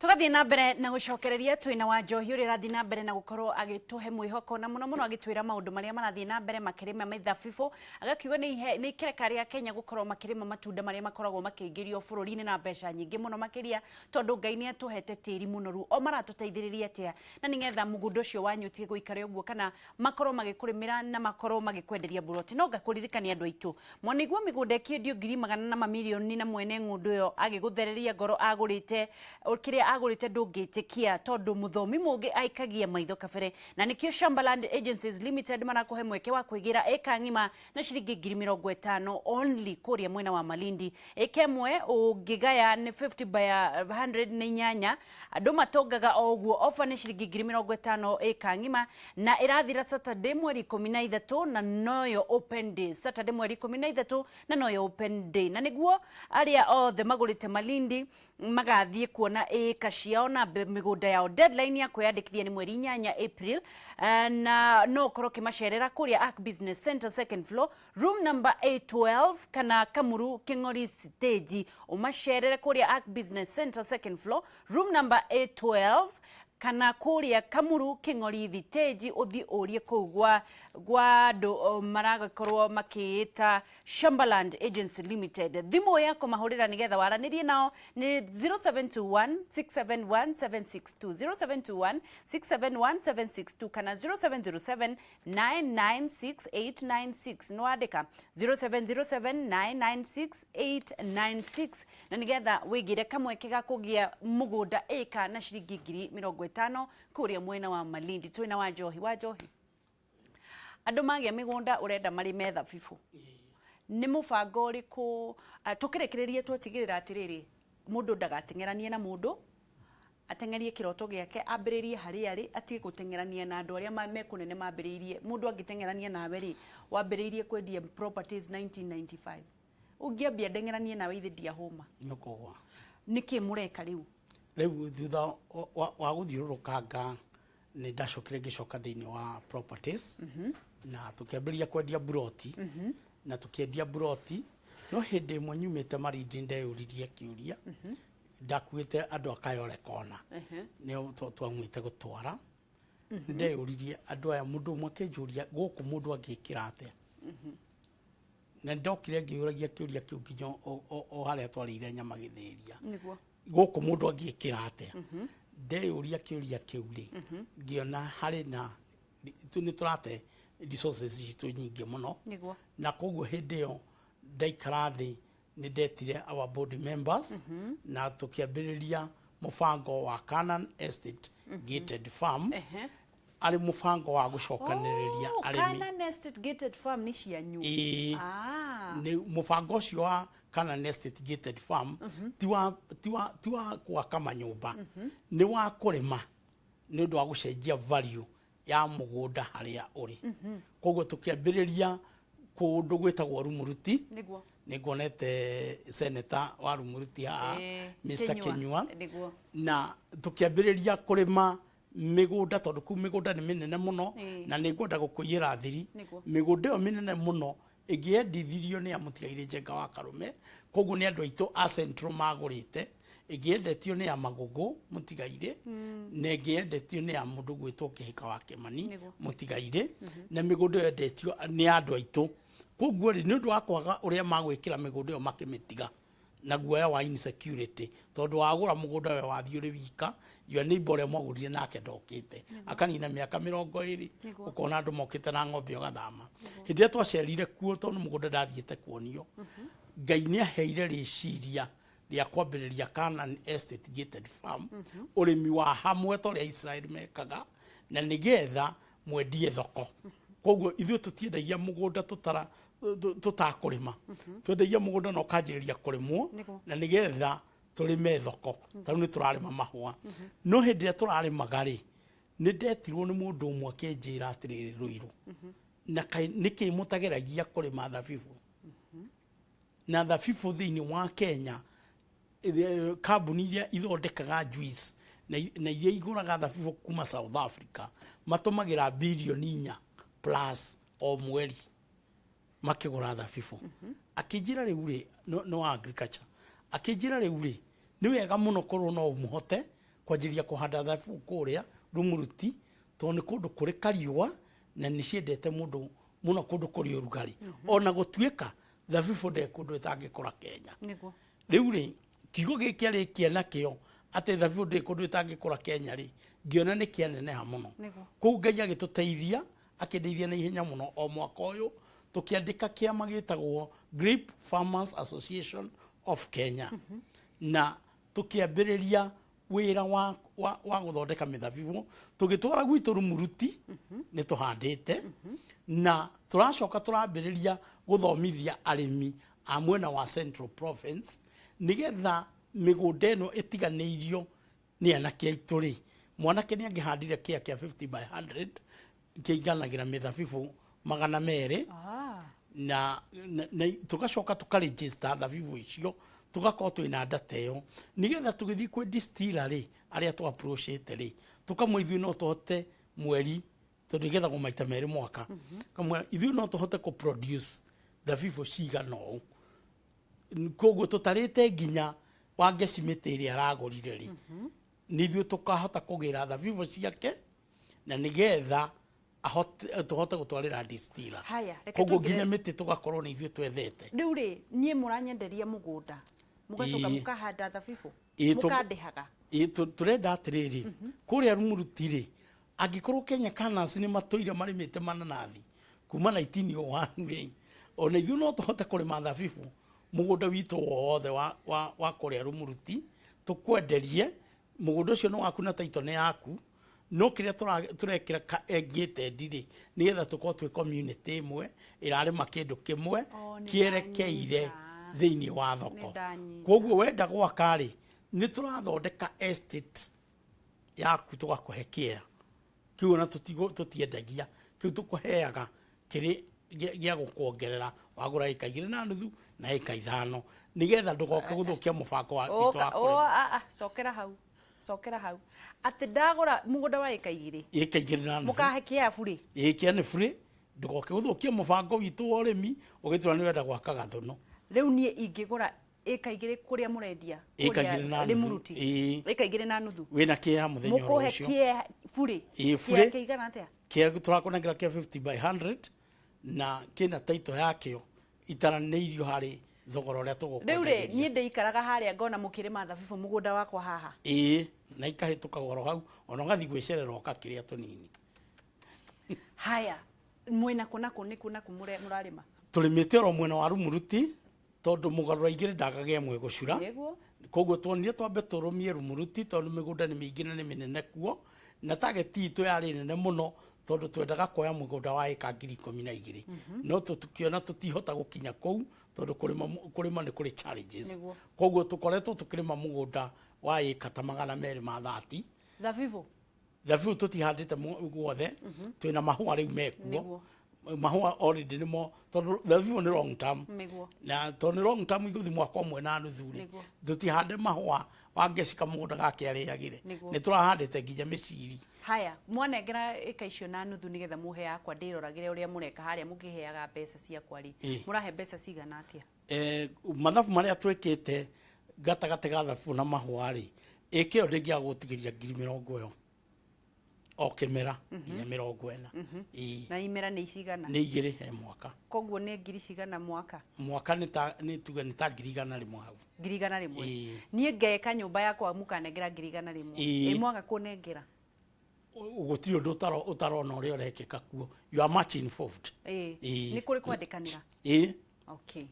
Tũgathiĩ na mbere na gũcokereria twĩna wa Njohi ũrĩa ũrathiĩ na mbere na gũkorwo agĩtũhe mwĩhoko na mũno mũno agĩtwĩra maũndũ marĩa marathiĩ na mbere makĩrĩma mĩthabibũ. Agakiuga nĩ ihe nĩ ikereka rĩa Kenya gũkorwo makĩrĩma matunda marĩa makoragwo makĩingĩrio bũrũri-inĩ na mbeca nyingĩ mũno makĩria tondũ Ngai nĩ atũhete tĩri mũnoru. O maratũteithĩrĩria atĩa na nĩgetha mũgũnda ũcio wanyu ũtige gũikara ũguo kana makorwo magĩkũrĩmĩra na makorwo magĩkwenderia mburoti. No ngakũririkania andũ aitũ, mwanaigua mĩgũnda ĩkĩendio ngiri magana na mamirioni na mwene ng'ũndũ ĩyo agĩgũthereria ngoro agũrĩte kĩrĩa agũrĩte ndũngĩtĩkia tondũ mũthomi mũngĩ aikagia maitho kabere. Na nĩkĩo Shamba Land Agencies Limited marakũhe mweke wa kwĩgĩra ĩka ng'ima na ciringi 50,000 only kũrĩa mwena wa Malindi. Ĩka ĩmwe ũngĩgaya nĩ 50 by 100 nĩ inyanya. Andũ matongaga o ũguo. Offer nĩ ciringi 50,000 ĩka ng'ima na ĩrathira Saturday mweri 13 na noyo open day. Saturday mweri 13 na noyo open day. Na nĩguo arĩa othe magũrĩte Malindi magathiĩ kuona ĩka ciao na mĩgũnda yao. Deadline ya kwĩyandĩkithia nĩ mweri 8 April, na no ũkorwo ũkĩmacerera kũrĩa Ark Business Center second floor room number A12 kana Kamuru Kĩng'ori stage. Ũmacerere kũrĩa Ark Business Center second floor room number A12 kana kũrĩa Kamuru Kĩng'ori thitĩnji, ũthiĩ ũrie kũu gwa andũ maragĩkorwo makĩĩta Shamba Land Agency Limited. Thimũ ya kũmahũrĩra nĩgetha waranĩrie nao nĩ 0721 671 762, 0721 671 762 kana 0707 996 896. Nĩwandĩka 0707 996 896 na nĩgetha wĩgĩre kamweke ga kũgĩa mũgũnda ĩka na ciringi 50,000 kũrĩa mwena wa Malindi. Twĩna wa Njohi. Wa Njohi, andũ magĩa mĩgũnda ũrenda marĩme thabibũ, nĩ mũbango ũrĩkũ tũkĩrĩkĩrĩrie twatigĩrĩra atĩrĩrĩ, mũndũ ndagateng'eranie na mũndũ, ateng'erie kĩroto gĩake, ambĩrĩrie harĩa arĩ, atige gũteng'erania na andũ arĩa mekũnene mambĩrĩirie. Mũndũ angĩteng'erania nawe rĩ, wambĩrĩirie kwendia properties 1995, ũngĩambia ndeng'eranie nawe ithe ndiahũma. Nĩũkũgwa. Nĩkĩ mũreka rĩu? Rĩu thutha wa gũthiũrũrũkanga nĩ ndacokire ngĩcoka thĩinĩ wa properties na tũkĩambĩrĩria kwendia buroti na tũkĩendia buroti. No hĩndĩ ĩmwe nyumĩte Malindi ndeyũririe kĩũria. Ndakuĩte andũ a Kayole Kona, nĩo twaumĩte gũtwara. Ndeyũririe andũ aya, mũndũ ũmwe akĩnjũria gũkũ mũndũ angĩkĩra atĩa, na ndokire ngĩũragia kĩũria kĩu nginya o harĩa twarĩire nyama gĩthĩria. Gũkũ mũndũ angĩkĩra atĩa? Ndeyũria kĩũria kĩu rĩ, ngĩona harĩ na nĩ tũrate resources citũ nyingĩ mũno. Na koguo hĩndĩ ĩyo ndaikara thĩ nĩ ndetire our board members na tũkĩambĩrĩria mũbango wa Canaan Estate Gated Farm arĩ mũbango wa gũcokanĩrĩria arĩmi. Canaan Estate Gated Farm nĩ cianyu? Ĩĩ. Nĩ mũbango ũcio wa Canaan Estate Gated Farm ti wa gwaka manyũmba, nĩ wa kũrĩma nĩ ũndũ wa gũcenjia value ya mũgũnda harĩa ũrĩ. Koguo tũkĩambĩrĩria kũndũ gwĩtagwo Rumuruti. Nĩ nguonete seneta wa Rumuruti haha, Mr. Kinyua. Na tũkĩambĩrĩria kũrĩma mĩgũnda tondũ kũu mĩgũnda nĩ mĩnene mũno. Na nĩ ngwenda gũkũiyĩra thiri. Mĩgũnda ĩyo mĩnene mũno ĩngĩ yendithirio nĩ ya mũtigairĩ Njenga wa Karũme, koguo nĩ andũ aitũ a Central magũrĩte. Ĩngĩ yendetio nĩ ya Magũgũ mũtigairĩ, na ĩngĩ yendetio nĩ ya mũndũ gwĩtwo Kĩhĩka wa Kĩmani mũtigairĩ. Na mĩgũnda ĩyo yendetio nĩ ya andũ aitũ, koguo rĩ, nĩ ũndũ wa kwaga ũrĩa magwĩkĩra mĩgũnda ĩyo makĩmĩtiga na guoya wa insecurity, tondũ wagũra mũgũnda we wathiĩ ũrĩ wika, your neighbor ũrĩa mwagũrire nake ndokĩte akanina mĩaka 20. Ũkona andũ mokĩte na ng'ombe ũgathama. Hĩndĩ ĩrĩa twacerire kuo, tondũ mũgũnda ndathiĩte kuonio, Ngai nĩ aheire rĩciria rĩa kwambĩrĩria Canaan Estate Gated Farm, ũrĩmi wa hamwe ta ũrĩa Israel mekaga, na nĩgetha mwendie thoko. Koguo ithuĩ tũtiendagia mũgũnda tũtara tũtakũrĩma, twendagia mũgũnda na ũkanjĩrĩria kũrĩmwo na nĩgetha tũrĩme thoko. Ta rĩu nĩ tũrarĩma mahũa, no hĩndĩ ĩrĩa tũrarĩmaga rĩ, nĩ ndetirwo nĩ mũndũ ũmwe akĩnjĩra atĩrĩrĩ, "Rũirũ, na kaĩ nĩkĩ mũtageragia kũrĩma thabibũ?" Na thabibũ thĩinĩ wa Kenya, kambuni iria ithondekaga juice na iria igũraga thabibũ kuma South Africa matũmagĩra birioni 4 plus o mweri makĩgũra thabibũ. Akĩnjĩra rĩu rĩ, nĩ wa agriculture, akĩnjĩra rĩu rĩ, nĩ wega mũno korwo no mũhote. Kwanjĩrĩria kũhanda thabibũ kũrĩa Rumuruti, tondũ nĩ kũndũ kũrĩ kariũa na nĩ ciendete mũndũ mũno kũndũ kũrĩ ũrugarĩ. Ona gũtuĩka thabibũ ndĩ kũndũ ĩtangĩkũra Kenya. Nĩguo. Rĩu rĩ, kiugo gĩkĩ arĩkia nakĩo atĩ thabibũ ndĩ kũndũ ĩtangĩkũra Kenya rĩ, ngĩona nĩ kĩaneneha mũno. Nĩguo. Koguo Ngai agĩtũteithia, akĩndeithia na ihenya mũno. O mwaka ũyũ tũkĩandĩka kĩama gĩtagwo Grape Farmers Association of Kenya, na tũkĩambĩrĩria wĩra wa gũthondeka mĩthabibũ, tũgĩtwara gwitũ Rumuruti nĩ tũhandĩte, na tũracoka tũrambĩrĩria gũthomithia arĩmi a mwena wa Central Province, nĩgetha mĩgũnda ĩno ĩtiganĩirio nĩ anake aitũ rĩ, mwanake nĩ angĩhandire kĩa kĩa 50 by 100 kĩiganagĩra mĩthabibũ 200. Na tũgacoka tũkarejista thabibũ icio, tũgakorwo twĩna data ĩyo, nĩgetha tũgĩthiĩ kwĩ distiller rĩ, arĩa tũ approachĩte rĩ, tũkamwe ithuĩ no tũhote mweri, tondũ igethagwo maita merĩ mwaka, kamwe ithuĩ no tũhote kũ produce thabibũ cigana ũũ. Koguo tũtarĩte nginya Wangeci mĩtĩ ĩrĩa aragũrire rĩ, nĩ ithuĩ tũkahota kũgĩra thabibũ ciake, na nĩgetha ahote tũhote gũtwarĩra distiller. Haya, reke Koguo tũingĩre- nginya mĩtĩ tũgakorwo nĩ ithuĩ twethete. Rĩu rĩ, niĩ mũranyenderia mũgũnda, mũgacoka mũkahanda thabibũ, mũkandĩhaga? Ĩĩ, tũrenda atĩrĩrĩ, kũrĩa Rumuruti rĩ, angĩkorwo Kenya Canals nĩ matũire marĩmĩte mananathi kuma 1901 rĩ, ona ithuĩ no tũhote kũrĩma thabibũ mũgũnda witũ wothe wa kũrĩa Rumuruti, tũkwenderie mũgũnda ũcio nĩ waku na title nĩ yaku, no kĩrĩa tũrekĩra ka gated rĩ, nĩgetha tũkorwo twĩ community ĩmwe ĩrarĩma kĩndũ kĩmwe Oh, nĩ kĩerekeire ndanyita. thĩinĩ wa thoko. Nĩ ndanyita. Koguo wenda gwaka rĩ, nĩ tũrathondeka estate yaku, tũgakũhe kĩea kĩu, ona tũtiendagia kĩu, tũkũheaga kĩrĩ gĩa gũkuongerera wagũra ĩka 2.5 na ĩka 5, nĩgetha ndũgoke gũthũkia mũbango wa witũ wa kũrĩma. Cokera hau, cokera hau, atĩ ndagũra mũgũnda wa ĩka 2, Ĩka 2.5, mũkahe kĩea burĩ? Ĩ, kĩa nĩ burĩ, ndũgoke gũthũkia mũbango witũ wa ũrĩmi ũgĩtura nĩ ũrenda gwaka gathũno. Rĩu niĩ ingĩgũra ĩka 2 kũrĩa mũrendia, Ĩka kũrĩa 2.5. Rĩmuruti, Ĩĩ. ĩka 2.5, Wĩna kĩa mũthenya oro mũkũhe ũcio. kĩea burĩ? Ĩĩ, Kĩea burĩ. kĩigana atĩa? Kĩa tũrakũnengera kĩa 50 by 100 na kĩna title yakĩo itaranĩirio harĩ thogora ũrĩa Rĩu rĩ, tũgũkwendageria. niĩ ndĩikaraga harĩa ngona mũkĩrĩma thabibũ mũgũnda wakwa haha? Ĩĩ, na ikahĩtũka goro hau, ona ũgathiĩ gwĩcerera ũkakĩrĩa tũnini. Haya, mwĩna kũ na kũ, nĩ kũ na kũ mũrarĩma? Tũrĩmĩte oro mwena wa Rumuruti, tondũ mũgarũra igĩrĩ ndangagĩa ĩmwe gũcura. Koguo tuonire twambe tũrũmie Rumuruti, tondũ mĩgũnda nĩ mĩingĩ na nĩ mĩnene kuo, na target itũ yarĩ nene mũno, tondũ twendaga kuoya mũgũnda wa ĩka 12,000, no tũkĩona tũtihota gũkinya kũu, tondũ kũrĩma nĩ kũrĩ challenges. Koguo tũkoretwo tũkĩrĩma mũgũnda wa ĩka ta 230. Thabibũ? Thabibũ tũtihandĩte guothe, twĩna mahũa rĩu mekuo. Mahũa already nĩmo, tondũ thabibũ nĩ long term. Na tondũ nĩ long term, igũthiĩ mwaka 1.5 rĩ, tũtihande mahũa Wangeci kamũgũnda gake arĩagĩre. Nĩ tũrahandĩte nginya mĩciri. Haya, mwanengera ĩka icio na nuthu nĩgetha mũhe yakwa ndĩroragĩre ũrĩa mũreka harĩa mũkĩheaga mbeca ciakwa rĩ, mũrahe mbeca cigana atĩa? Mathabu marĩa twĩkĩte gatagatĩ ga thabibũ na mahũa rĩ, ĩka ĩyo ndĩngĩaga gũtigĩria 40,000 ĩyo o kĩmera nginya 40. Ĩĩ. Na imera nĩ cigana? Nĩ 2 he mwaka. Koguo nĩ ngiri cigana mwaka? Mwaka nĩ ta nĩ tuge nĩ ta 100,000 hau. 100,000? Ĩĩ. Niĩ ngeka nyũmba yakwa mũkanengera 100,000? Ĩĩ. Ĩ mwaga kũnengera? Gũtirĩ ũndũ ũtarona ũrĩa ũrekĩka kuo, you are much involved. Ĩĩ. Ĩĩ. Nĩ kũrĩ kwandĩkanĩra? Ĩĩ. Okay,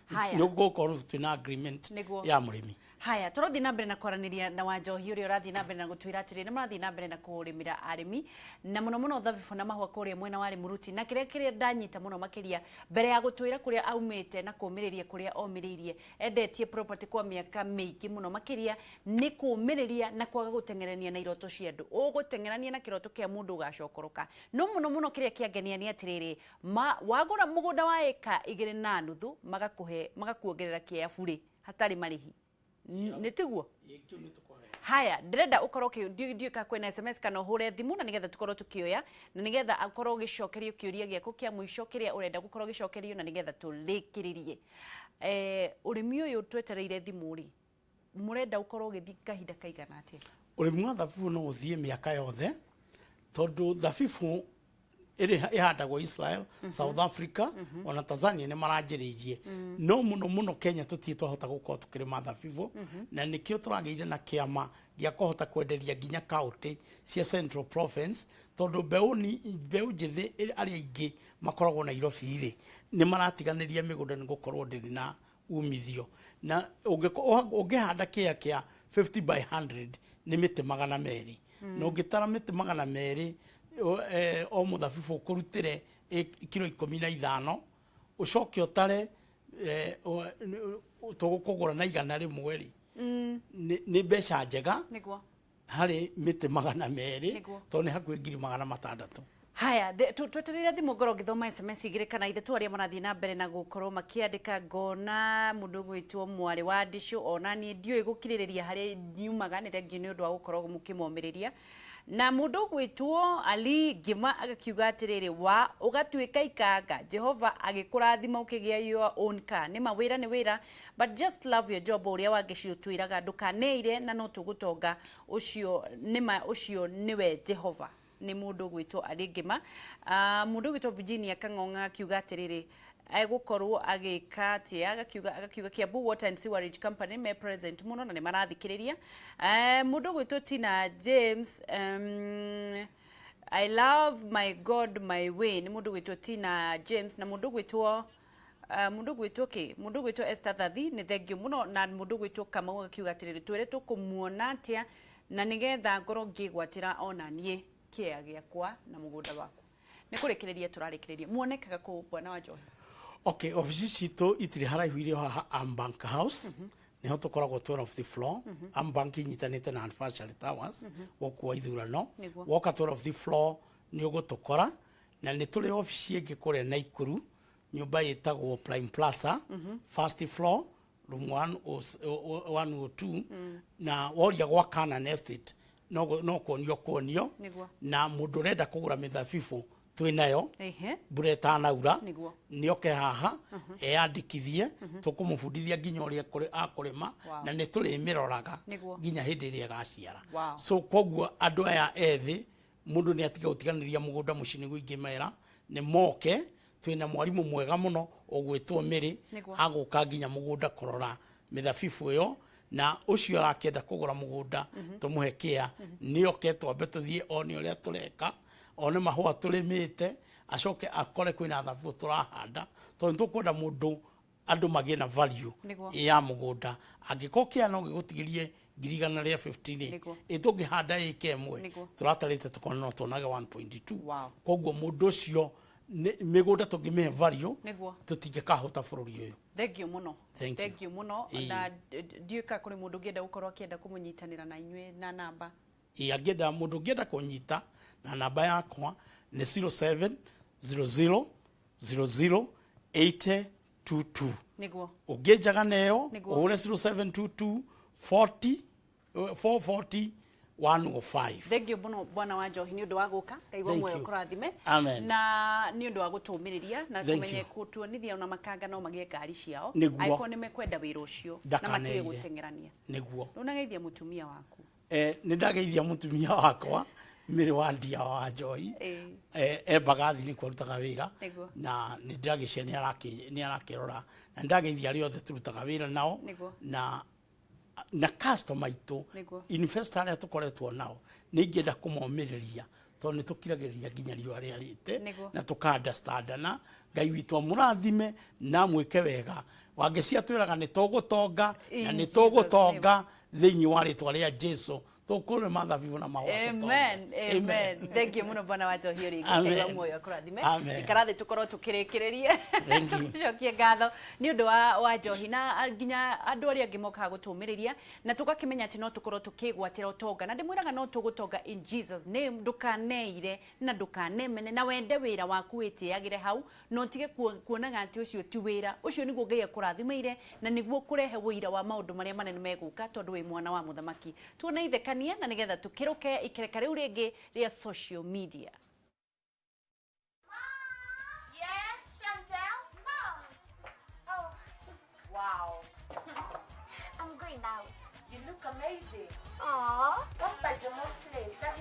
haya. Nĩ ũgũkorwo twĩna agreement ya mũrĩmi. Haya, tũrathiĩ na mbere na kwaranĩria na Wanjohi ũrĩa ũrathiĩ na mbere na gũtwĩra atĩrĩ nĩ marathiĩ na mbere na kũrĩmĩra arĩmi na mũno mũno thabibũ na mahũa kũrĩa mwena wa Rĩmuruti. Na kĩrĩa ndanyita mũno makĩria, mbere ya gũtwĩra kũrĩa aumĩte na kũmĩrĩria kũrĩa omĩrĩirie, endetie property kwa mĩaka mĩingĩ mũno makĩria, nĩ kũmĩrĩria na kwaga gũteng'erania na iroto cia andũ. Ũgũteng'erania na kĩroto kĩa mũndũ ũgacokoroka. No mũno mũno kĩrĩa kĩangenia nĩ atĩrĩrĩ, wagũra mũgũnda wa ĩka 2.5, magakũhe, magakuongerera kĩea burĩ hatarĩ marĩhi. Nĩ tiguo? Haya, ndĩrenda ũkorwo ndiũĩ kana kwĩna SMS kana ũhũre thimũ, na nĩgetha tũkorwo tũkĩoya, na nĩgetha ũkorwo ũgĩcokerio kĩũria gĩaku kĩa mũico kĩrĩa ũrenda gũkorwo ũgĩcokerio, na nĩgetha tũrĩkĩrĩrie ũrĩmi ũyũ. Twetereire thimũ rĩ, mũrenda ũkorwo ũgĩthiĩ kahinda kaigana atĩa? Ũrĩmi wa thabibũ no ũthiĩ mĩaka yothe, tondũ thabibũ ĩrĩ ĩhandagwo Israel, South Africa, ona Tanzania nĩ maranjĩrĩirie, no mũno mũno Kenya tũtirĩ twahota gũkorwo tũkĩrĩma thabibũ, na nĩkĩo tũragĩire na kĩama gĩa kũhota kwenderia nginya kaũntĩ cia Central Province, tondũ mbeũ njĩthĩ arĩa aingĩ makoragwo Nairobi rĩ, nĩ maratiganĩria mĩgũnda nĩ gũkorwo ndĩrĩ na umithio. Na ũngĩhanda kĩea kĩa 50 by 100 nĩ mĩtĩ 200, na ũngĩtara mĩtĩ 200, o mũthabibũ ũkũrutĩre kiro 15, ũcoke ũtare tũgũkũgũra na 100 rĩ, nĩ mbeca njega harĩ mĩtĩ 200, tondũ nĩ hakuhĩ 600,000. Haya, twetereire thimũ, ngorwo ngĩthoma SMS igĩrĩ kana ithatũ arĩa marathiĩ na mbere na gũkorwo makĩandĩka. Ngona mũndũ ũgwĩtwo mwarĩ wa ndicũ, ona niĩ ndiũĩ gũkirĩrĩria harĩa nyumaga. Nĩ thengiũ nĩ ũndũ wa gũkorwo mũkĩmomĩrĩria. Na mũndũ ũgwĩtwo Ali Ngima agakiuga atĩrĩrĩ, wa ũgatuĩka ikanga, Jehova agĩkũrathima ũkĩgĩa your own car. Nĩ ma wĩra nĩ wĩra, but just love your job. Ũrĩa Wangeci ũtwĩraga ndũkaneire na no tũgũtonga, ũcio nĩma, ũcio nĩwe Jehova. Nĩ mũndũ ũgwĩtwo Ali Ngima. Mũndũ ũgwĩtwo Virginia Kang'ong'a akiuga atĩrĩrĩ, egũkorwo agĩka atĩa? Agakiuga Kiambu Water and Sewerage Company me present mũno na nĩ marathikĩrĩria. Mũndũ ũgwĩtwo Tina James, "I love my God my way." Nĩ mũndũ ũgwĩtwo Tina James. Na mũndũ ũgwĩtwo kĩ, mũndũ ũgwĩtwo Esther Thathi, nĩ thengiũ mũno. Na mũndũ ũgwĩtwo Kamau akiuga atĩrĩrĩ, twĩre tũkũmuona atĩa na nĩgetha ngorwo ngĩgwatĩra ona niĩ kĩea gĩakwa na mũgũnda wakwa. Nĩ kũrĩkĩrĩria tũrarĩkĩrĩria, muonekaga kũ, bwana wa Njohi? Okay, ofici citũ itirĩ haraihu, irĩ o haha Ambank House, niho tũkoragwo 12th floor. Ambank inyitanĩte na Anniversary Towers gũkũ wa ithurano. Woka 12th floor nĩ ũgũtũkora, na nĩ tũrĩ ofici ĩngĩ kũrĩa Naikuru, nyũmba ĩtagwo Prime Plaza, first floor, room 102, na woria gwa Canaan Estate no kuonio kuonio. Na mũndũ ũrenda kũgũra mĩthabibũ twĩnayo, mbura ĩtanaura, nĩ oke haha eyandĩkithie, tũkũmũbundithia nginya ũrĩa akũrĩma, na nĩ tũrĩmĩroraga nginya hĩndĩ ĩrĩa ĩgaciara. So koguo andũ aya ethĩ, mũndũ nĩ atige gũtiganĩria mũgũnda mũciĩ. Nĩguo ingĩmera nĩ moke, twĩna mwarimũ mwega mũno ũgwĩtwo Mĩrĩ, agũka nginya mũgũnda kũrora mĩthabibũ ĩyo. Na ũcio arakĩenda kũgũra mũgũnda tũmũhe kĩa, nĩ oke twambe tũthiĩ one ũrĩa tũreka, one mahũa tũrĩmĩte, acoke akore kwĩna thabibũ tũrahanda, tondũ nĩ tũkwenda mũndũ andũ magĩe na value ya mũgũnda. Angĩkorwo kĩa no gĩgũtigĩrie 150,000 rĩ, ĩ tũngĩhanda ĩka ĩmwe, tũratarĩte tũkona no tuonage 1.2. Koguo mũndũ ũcio mĩgũnda tũngĩmĩhe value, tũtingĩkahũta bũrũri ũyũ. Thengiũ mũno. Thank you. Thengiũ mũno. Na ndiũĩ kana kũrĩ mũndũ ũngĩenda gũkorwo akĩenda kũmũnyitanĩra na inyuĩ na namba? Ĩ, angĩenda, mũndũ ũngĩenda kũnyita na namba yakwa nĩ 0700 00 822. Ũngĩnjaga nayo, ũhũre 0722 40 440 105. Thengiũ mũno, bwana wa Njohi, nĩ ũndũ wa gũka. Ngaigua Thank muoyo you. kũrathime. Amen. Na nĩ ũndũ wa gũtũmĩrĩria na Thank kũmenye you. kutuonithia ona makanga no magĩe ngari ciao angĩkorwo nĩ mekwenda wĩra ũcio na Ndakaneire. matige gũteng'erania. Ũnageithia mũtumia waku. Nĩ ndageithia mũtumia wakwa Mĩrĩ wa Ndia wa Njohi. E Mbagathi nĩ kwarutaga wĩra. Na nĩ ndĩragĩcia nĩ arakĩrora, na nĩ ndageithia arĩa othe tũrutaga wĩra nao, na customer aitũ, investor arĩa tũkoretwo nao. Nĩ ingĩenda kũmomĩrĩria tondũ nĩ tũkiragĩrĩria nginya riũa rĩarĩte, na tũka understandana. Ngai witũ amũrathime na amwĩke wega. Wangeci atwĩraga nĩ tũgũtonga, na In nĩ Jesus' tũgũtonga thĩinĩ wa rĩtwa rĩa Jesu. Tũkũrĩma thabibũ na mahũa tũtonge. Amen, amen. Thank you mũno, bwana wa Njohi, rĩngĩ. Amen. Ngai wa muoyo akũrathime. Amen. Ikara thĩ tũkorwo tũkĩrĩkĩrĩria. Thank you. Tũcokie ngatho nĩ ũndũ wa Njohi na nginya andũ arĩa angĩ mokaga gũtũmĩrĩria, na tũgakĩmenya atĩ no tũkorwo tũkĩgwatĩra ũtonga, na ndĩmwĩraga no tũgũtonga in Jesus name. Ndũkaneire na ndũkanemene, na wende wĩra waku, wĩtĩagĩre hau, na ũtige kuonaga atĩ ũcio ti wĩra. Ũcio nĩguo Ngai akũrathimĩire, na nĩguo kũrehe ũira wa maũndũ marĩa manene megũka, tondũ wĩ mwana wa mũthamaki. Tuone ithekania, na nĩgetha tũkĩrũke ikereka rĩu rĩngĩ rĩa social media. Yes, Chantel? Mom! Oh, Wow. I'm going out. You look amazing. Aw. What's Mr. Jomo